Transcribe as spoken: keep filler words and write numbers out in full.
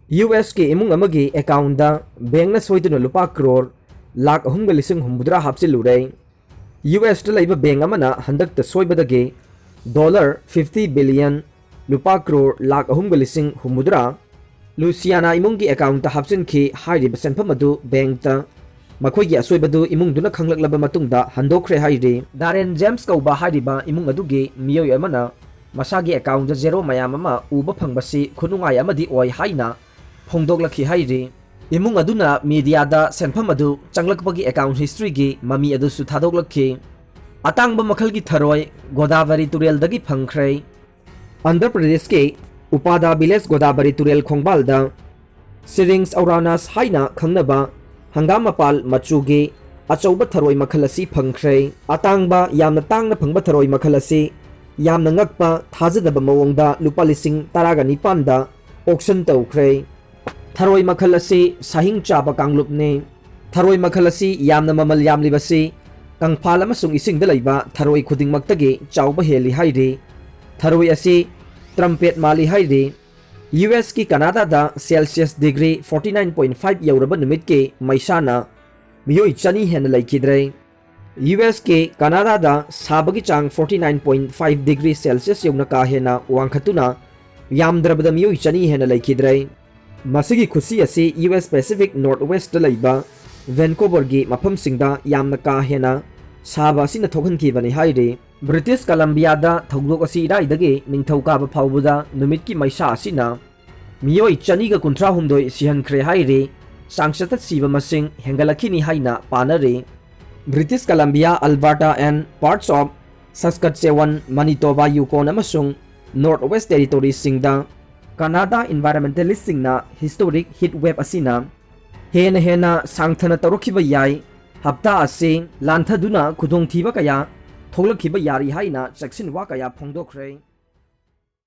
U ꯑꯦꯁꯀꯤ ꯏꯃꯨꯡ ꯑꯃꯒꯤ ꯑꯦꯀꯥꯎꯟꯗ ꯕꯦꯡꯅ ꯁꯣꯏꯗꯨꯅ ꯂꯨꯄꯥ ꯀ꯭ꯔꯣꯔ ꯂꯥꯈ ꯑꯍꯨꯝꯒ ꯂꯤꯁꯤꯡ ꯍꯨꯝꯐꯨꯇꯔꯥ ꯍꯥꯞꯆꯤꯜꯂꯨꯔꯦ꯫ ꯌꯨ ꯑꯦꯁꯇ ꯂꯩꯕ ꯕꯦꯡ ꯑꯃꯅ ꯍꯟꯗꯛꯇ ꯁꯣꯏꯕꯗꯒꯤ ꯗꯣꯂꯔ ꯐꯤꯐꯇꯤ ꯕꯤꯂꯤꯌꯟ, ꯂꯨꯄꯥ ꯀ꯭ꯔꯣꯔ ꯂꯥꯈ ꯑꯍꯨꯝꯒ ꯂꯤꯁꯤꯡ ꯍꯨꯝꯐꯨꯇꯔꯥ, ꯂꯨꯁꯤꯌꯥꯅꯥ ꯏꯃꯨꯡꯒꯤ ꯑꯦꯀꯥꯎꯟꯇ ꯍꯥꯞꯆꯤꯟꯈꯤ꯫ ꯍꯥꯏꯔꯤꯕ ꯁꯦꯟꯐꯝ ꯑꯗꯨ ꯕꯦꯡꯇ ꯃꯈꯣꯏꯒꯤ ꯑꯁꯣꯏꯕꯗꯨ ꯏꯃꯨꯡꯗꯨꯅ ꯈꯪꯂꯛꯂꯕ ꯃꯇꯨꯡꯗ ꯍꯟꯗꯣꯛꯈ꯭ꯔꯦ ꯍꯥꯏꯔꯤ꯫ ꯗꯥꯔꯦꯟ ꯖꯦꯝꯁ ꯀꯧꯕ ꯍꯥꯏꯔꯤꯕ ꯏꯃꯨꯡ ꯑꯗꯨꯒꯤ ꯃꯤꯑꯣꯏ ꯑꯃꯅ ꯃꯁꯥꯒꯤ ꯑꯦꯀꯥꯎꯟꯗ ꯖꯦꯔꯣ ꯃꯌꯥꯝ ꯑꯃ ꯎꯕ ꯐꯪꯕꯁꯤ ꯈꯨꯅꯨꯡꯉꯥꯏ ꯑꯃꯗꯤ ꯑꯣꯏ ꯍꯥꯏꯅ ꯐꯣꯡꯗꯣꯛꯂꯛꯈꯤ ꯍꯥꯏꯔꯤ꯫ ꯏꯃꯨꯡ ꯑꯗꯨꯅ ꯃꯤꯗꯤꯌꯥꯗ ꯁꯦꯟꯐꯝ ꯑꯗꯨ ꯆꯪꯂꯛꯄꯒꯤ ꯑꯦꯀꯥꯎꯟ ꯍꯤꯁꯇ꯭ꯔꯤꯒꯤ ꯃꯃꯤ ꯑꯗꯨꯁꯨ ꯊꯥꯗꯣꯛꯂꯛꯈꯤ꯫ ꯑꯇꯥꯡꯕ ꯃꯈꯜꯒꯤ ꯊꯔꯣꯏ ꯒꯣꯗꯥꯕꯔꯤ ꯇꯨꯔꯦꯜꯗꯒꯤ ꯐꯪꯈ꯭ꯔꯦ꯫ ꯑꯟꯙ꯭ꯔ ꯄ꯭ꯔꯗꯦꯁꯀꯤ ꯎꯄꯥꯗꯥ ꯚꯤꯂꯦꯖ ꯒꯣꯗꯥꯕꯔꯤ ꯇꯨꯔꯦꯜ ꯈꯣꯡꯕꯥꯜꯗ ꯁꯤꯔꯤꯡꯁ ꯑꯧꯔꯥꯅꯁ ꯍꯥꯏꯅ ꯈꯪꯅꯕ ꯍꯪꯒꯥꯝ ꯃꯄꯥꯜ ꯃꯆꯨꯒꯤ ꯑꯆꯧꯕ ꯊꯔꯣꯏ ꯃꯈꯜ ꯑꯁꯤ ꯐꯪꯈ꯭ꯔꯦ꯫ ꯑꯇꯥꯡꯕ, ꯌꯥꯝꯅ ꯇꯥꯡꯅ ꯐꯪꯕ ꯊꯔꯣꯏ ꯃꯈꯜ ꯑꯁꯤ ꯌꯥꯝꯅ ꯉꯛꯄ, ꯊꯥꯖꯗꯕ ꯃꯑꯣꯡꯗ ꯂꯨꯄꯥ ꯂꯤꯁꯤꯡ ꯇꯔꯥꯒ ꯅꯤꯄꯥꯟꯗ ꯑꯣꯛꯁꯟ ꯇꯧꯈ꯭ꯔꯦ꯫ ꯊꯔꯣꯏ ꯃꯈꯜ ꯑꯁꯤ ꯁꯥꯍꯤꯡ ꯆꯥꯕ ꯀꯥꯡꯂꯨꯞꯅꯤ꯫ ꯊꯔꯣꯏ ꯃꯈꯜ ꯑꯁꯤ ꯌꯥꯝꯅ ꯃꯃꯜ ꯌꯥꯝꯂꯤꯕꯁꯤ ꯀꯪꯐꯥꯜ ꯑꯃꯁꯨꯡ ꯏꯁꯤꯡꯗ ꯂꯩꯕ ꯊꯔꯣꯏ ꯈꯨꯗꯤꯡꯃꯛꯇꯒꯤ ꯆꯥꯎꯕ ꯍꯦꯜꯂꯤ ꯍꯥꯏꯔꯤ꯫ ꯊꯔꯣꯏ ꯑꯁꯤ ꯇ꯭ꯔꯝꯄꯦꯠ ꯃꯥꯜꯂꯤ ꯍꯥꯏꯔꯤ꯫ ꯌꯨ ꯑꯦꯁꯀꯤ ꯀꯅꯥꯗꯥꯗ celsius degree forty nine point five ꯌꯧꯔꯕ ꯅꯨꯃꯤꯠꯀꯤ ꯃꯩꯁꯥꯅ ꯃꯤꯑꯣꯏ ꯆꯅꯤ ꯍꯦꯟꯅ ꯂꯩꯈꯤꯗ꯭ꯔꯦ꯫ ꯌꯨ ꯑꯦꯁꯀꯤ ꯀꯅꯥꯗꯥꯗ ꯁꯥꯕꯒꯤ ꯆꯥꯡ forty nine point five degree Celsius ꯌꯧꯅ ꯀꯥ ꯍꯦꯟꯅ ꯋꯥꯡꯈꯠꯇꯨꯅ ꯌꯥꯝꯗ꯭ꯔꯕꯗ ꯃꯤꯑꯣꯏ ꯆꯅꯤ ꯍꯦꯟꯅ ꯂꯩꯈꯤꯗ꯭ꯔꯦ꯫ ꯃꯁꯤꯒꯤ ꯈꯨꯠꯁꯤ ꯑꯁꯤ U S pacific north west ꯂꯩꯕ ꯚꯦꯟꯀꯣꯕꯔꯒꯤ ꯃꯐꯝꯁꯤꯡꯗ ꯌꯥꯝꯅ ꯀꯥ ꯍꯦꯟꯅ ꯁꯥꯕ ꯑꯁꯤꯅ ꯊꯣꯛꯍꯟꯈꯤꯕꯅꯤ ꯍꯥꯏꯔꯤ꯫ ꯕ꯭ꯔꯤꯇꯤꯁ ꯀꯂꯝꯕꯤꯌꯥꯗ ꯊꯧꯗꯣꯛ ꯑꯁꯤ ꯏꯔꯥꯏꯗꯒꯤ ꯅꯤꯡꯊꯧꯀꯥꯕ ꯐꯥꯎꯕꯗ ꯅꯨꯃꯤꯠꯀꯤ ꯃꯩꯁꯥ ꯑꯁꯤꯅ ꯃꯤꯑꯣꯏ ꯆꯅꯤꯒ ꯀꯨꯟꯊ꯭ꯔꯥ ꯍꯨꯝꯗꯣꯏ ꯁꯤꯍꯟꯈ꯭ꯔꯦ ꯍꯥꯏꯔꯤ꯫ ꯆꯥꯡꯆꯠꯇ ꯁꯤꯕ ꯃꯁꯤꯡ ꯍꯦꯟꯒꯠꯂꯛꯈꯤꯅꯤ ꯍꯥꯏꯅ ꯄꯥꯅꯔꯤ꯫ British Columbia, Alberta and parts of Saskatchewan, Manitoba, Yukon ꯑꯃꯁꯨꯡ ꯅꯣꯔꯠ ꯋꯦꯁ ꯇꯦꯔꯤꯇꯣꯔꯤꯁꯤꯡꯗ ꯀꯅꯥꯗꯥ ꯏꯟꯚꯥꯏꯔꯣꯟꯃꯦꯟꯇꯦꯂꯤꯁꯁꯤꯡꯅ ꯍꯤꯁꯇꯣꯔꯤꯛ ꯍꯤꯠ ꯋꯦꯕ ꯑꯁꯤꯅ ꯍꯦꯟꯅ ꯍꯦꯟꯅ ꯁꯥꯡꯊꯅ ꯇꯧꯔꯛꯈꯤꯕ ꯌꯥꯏ꯫ ꯍꯞꯇꯥ ꯑꯁꯤ ꯂꯥꯟꯊꯗꯨꯅ ꯈꯨꯗꯣꯡꯊꯤꯕ ꯀꯌꯥ ꯊꯣꯛꯂꯛꯈꯤꯕ ꯌꯥꯔꯤ ꯍꯥꯏꯅ ꯆꯦꯛꯁꯤꯟꯋꯥ ꯀꯌꯥ ꯐꯣꯡꯗꯣꯛꯈ꯭ꯔꯦ꯫